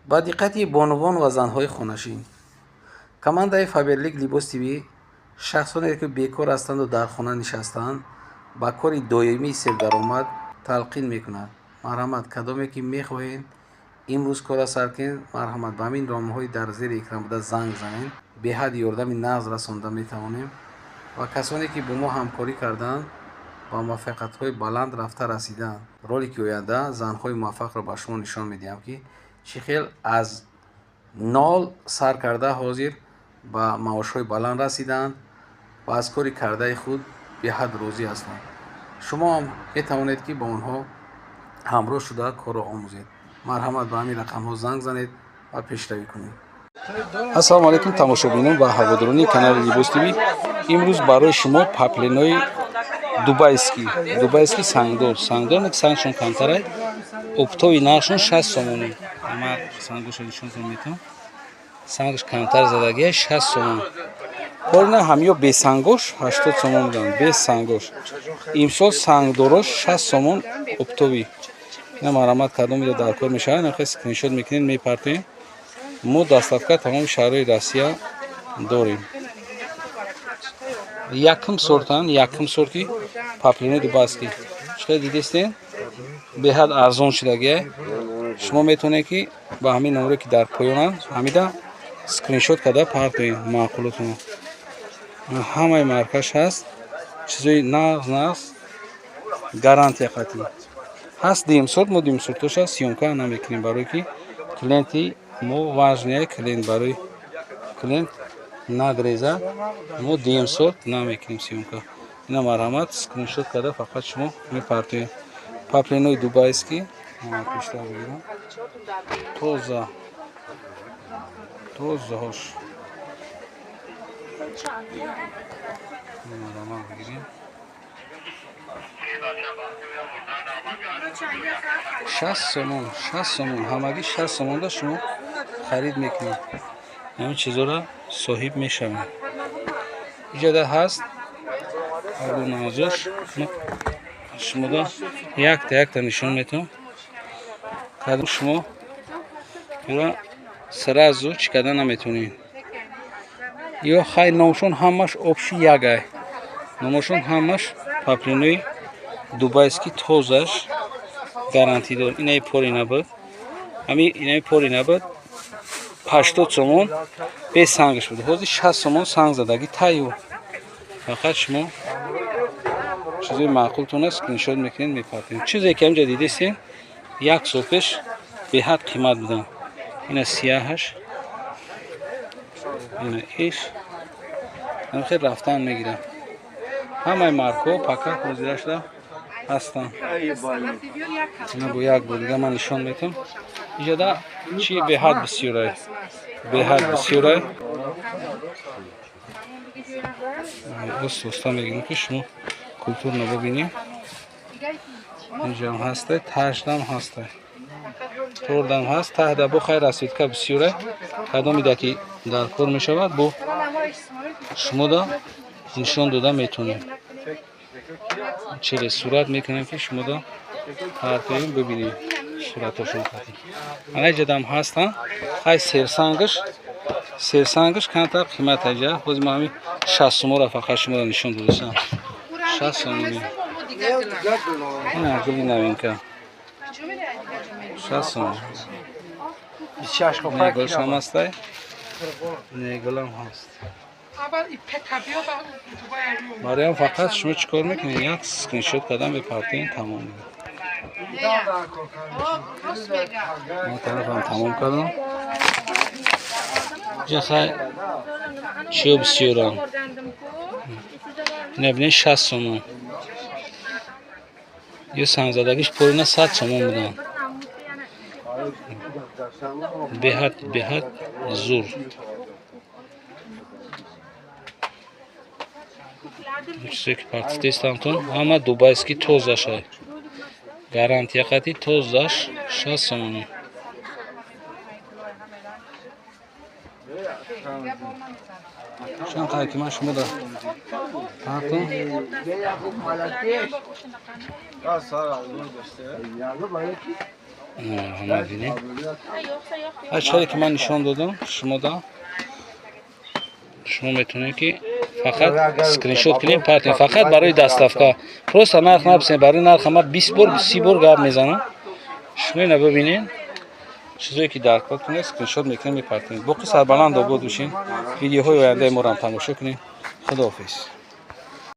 Ба диққати бонувон ва занҳои хонашин. Командаи Фаберлик Либос ТВ шахсоне, ки бекор ҳастанду дар хона нишастаанд, ба кори доимии сердаромад талқин мекунад. Марҳамат, кадоме ки мехоҳед имрӯз кора сар кунед, марҳамат, ба ҳамин рақамҳои дар зери экран буда занг занед. Беҳад ёрдами нағз расонда метавонем ва касоне, ки бо мо ҳамкорӣ карданд, ба муваффақиятҳои баланд рафта расидаанд. Ролики оянда занҳои муваффақро ба шумо нишон медиҳам, ки чӣ хел аз нол сар карда ҳозир ба маошҳои баланд расидаанд ва аз кори кардаи худ беҳад розӣ ҳастанд. Шумо ҳам метавонед, ки бо онҳо ҳамроҳ шуда корро омӯзед. Марҳамат, ба ҳамин рақамҳо занг занед ва пешравӣ кунед. Ассалому алайкум, тамошобинон ва ҳаводорони канали Либос ТВ. Имрӯз барои шумо поплинои дубайский, дубайский сангдор, сангдор, сангшон камтарай, оптовый нархшон 60 сомонӣ. Ама сангоша нишонтон метавон, сангаш камтар задагия, 60 сомон. Порина ҳамё бесангош 80 сомон буданд, без сангош. Имсол сангдорош 60 сомон оптовый. Ина марҳамат, кадомида дар кор мешавад, нахе скриншот мекунед, мепартоем. Мо доставка тамоми шаҳрҳои Россия дорем. Якум сортан, якум сорти поплини дубайский. Чӣ дидестен, беҳад арзон шудагия. Шумо метавонед, ки ба ҳамин номере, ки дар поёнанд, ҳамида скриншот карда партоед маъқулотон. Ҳамаи маркаш ҳаст, чизои нағз нағз, гарантия қатъӣ ҳаст. Дуюм сорт, мо дуюм сортоша съёмка намекунем, барое ки клиенти мо важный клиент, барои клиент нагреза мо дуюм сорт намекунем съёмка. Ина марҳамат, скриншот карда фақат шумо мепартоед. Поплинои дубайский пештар бигирам, тоза тозаҳош, марҳамат, бигирем, 60 сомон, 60 сомон, ҳамагӣ 60 сомонда шумо харид мекунед, ҳамин чизоро соҳиб мешавед. Иҷода ҳаст навзош, шумода якта якта нишон метавон. Кадом шумо ира сразу чӣ карда наметавонед. Ё хай, номшон ҳамаш общий ягай, номошон ҳамаш поплинои дубайский, тозаш, гарантидор. Инаи пори набуд, ҳами инаи пори набуд, 80 сомон без сангаш буд, ҳозир 60 сомон санг задагӣ тайёр. Фақат шумо чизои маъқултон аст, скриншот мекунед, мепартед. Чизе ки ҳамҷа дидестем, як сол пеш беҳад қимат буданд. Ина сияҳаш, ина иш хел рафтан мегирам. Ҳамаи маркҳо пака ҳозира шуда ҳастанд. Ина бо як бор дига ман нишон метавам. Иҷода чи беҳад бисёрай, беҳад бисёрай. Оста мегирем, ки шумо культурно бибинем. Инҷам ҳастай, таштам ҳастай, тордам ҳаст, таҳда бо хайр расидка бисёрай. Кадомида ки дар кор мешавад, бо шумода нишон дода метавонем, через сурат мекунем, ки шумода партоем, бибинем суратошон. Ана иҷадам ҳастанд. Хай, серсангаш, серсангаш камтар қимат аҷа. Ҳозир ман ҳамин 60 сомонро фақат шуморо нишон додасам, 60 сомони. Ина гули новинка, 60 сомон. Негулшам ҳастай, негулам ҳаст. Мариям, фақат шумо чӣ кор мекунед? Як скриншот кардан мепартоед, тамом. Ман тарафам тамом кардам. Ҷа хай, чиё бисёрам. Ина бинед, 60 сомон. Ё сангзадагиш порина 100 сомон буданд. Беҳад беҳад зур. Чизе ки партистестамтон, ҳама дубайский, тозашай, гарантия қати, тозаш, 60 сомонӣ. Чанд қадр ки ман шумо да партум. Марҳамат, бинед. Ҳар ки ман нишон додам шумода, шумо метавонед, ки фақат скриншот кунед, партем. Фақат барои доставка просто нарх написем. Барои нарх ма 20 бор, 30 бор гап мезанам. Шумо ина бибинед, чизое ки даркор кунед, скриншот мекунед, мепартем. Боқӣ сарбаланд, обод бошед. Видеоҳои ояндаи моро ҳам тамошо кунед. Худоҳофиз.